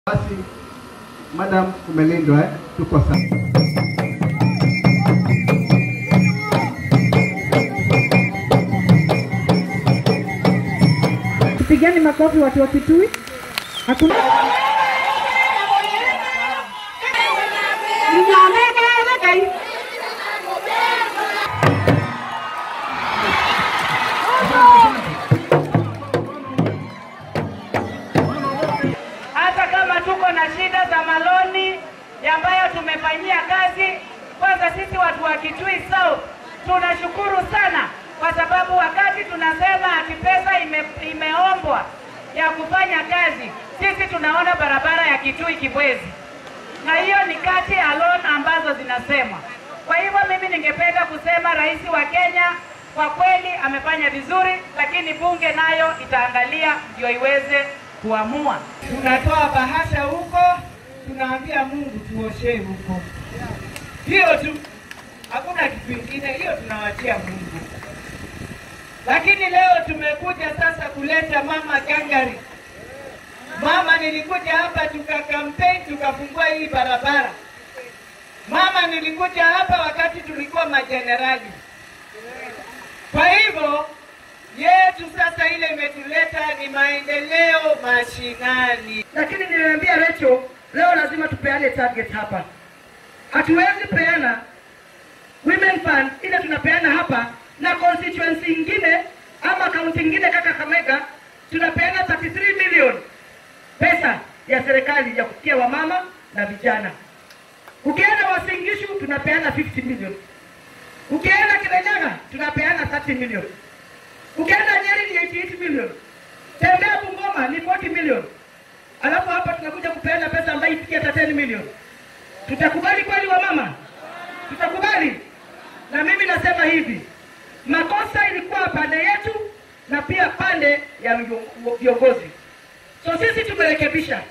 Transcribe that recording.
Basi madam, umelindwa eh? Tuko sawa. Pigani makofi watu wa Kitui. Hakuna hata kama tuko na shida za maloni ambayo tumefanyia kazi. Kwanza sisi watu wa Kitui South tunashukuru sana, kwa sababu wakati tunasema ati pesa imeombwa ya kufanya kazi, sisi tunaona barabara ya Kitui Kibwezi, na hiyo ni kati ya loan ambazo zinasemwa. Kwa hivyo mimi ningependa kusema Rais wa Kenya kwa kweli amefanya vizuri, lakini bunge nayo itaangalia ndio iweze kuamua. Tunatoa bahasha huko, tunaambia Mungu tuoshe huko. Hiyo tu, hakuna kitu kingine, hiyo tunawachia Mungu. Lakini leo tumekuja sasa kuleta mama gangari. Mama, nilikuja hapa tuka campaign tukafungua hii barabara. Mama, nilikuja hapa wakati tulikuwa majenerali. Kwa hivyo yetu sasa ile imetuleta ni maendeleo mashinani. Lakini niliambia Rachel, leo lazima tupeane target hapa. Hatuwezi peana Women Fund ile tunapeana hapa na constituency ingine ama county ingine kaka Kakamega tunapeana 33 million pesa ya serikali ya kufikia wamama na vijana. Ukienda Uasin Gishu tunapeana 50 million. Ukienda Kirinyaga tunapeana 30 million. Ukienda Nyeri ni 88 million. Tembea Bungoma ni 40 million. Alafu hapa tunakuja kupeana pesa ambayo ifikia hata 10 million. Tutakubali kweli wamama? Tutakubali? Na mimi nasema hivi, makosa ilikuwa pande yetu na pia pande ya viongozi. So sisi tumerekebisha.